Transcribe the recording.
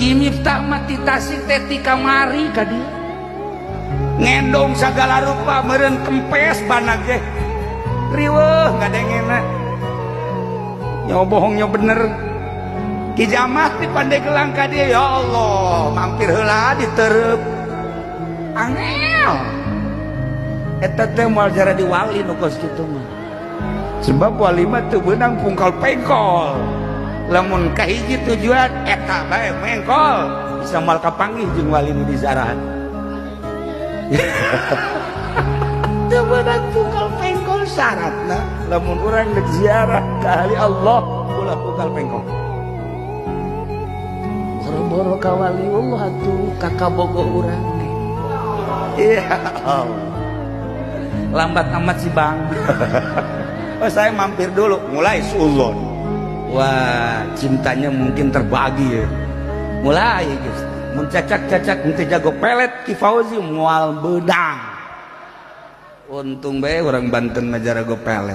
Ki Miftah mah ti Tasik teh ti kamari ka dieu ngendong sagala rupa, meureun kempes bana ge riweuh ngadengena, nyo bohongnya bener. Ki Jamah ti Pandeglang ka dieu, ya Allah, mampir heula diterep angel. Eta teh moal jara di wali nu kos kitu mah, sebab wali mah teu beunang pungkal pengkol. Lamun kahiji tujuan eta bae mengkol, bisa moal kapanggih jeung wali nu diziarahan. Teu beunang pungkal pengkol. Syaratna lamun urang rek ziarah ka ahli Allah, ulah pungkal pengkol. Boro-boro ka wali Allah atuh, ka kabogoh urang. Ya Allah, lambat amat sih, Bang. Oh, saya mampir dulu, mulai sulon. Wah, cintanya mungkin terbagi ya. Mulai guys, mun cacak-cacak henteu jago pelet, Ki Fauzi moal beunang. Untung bae orang Banten mah jarago pelet.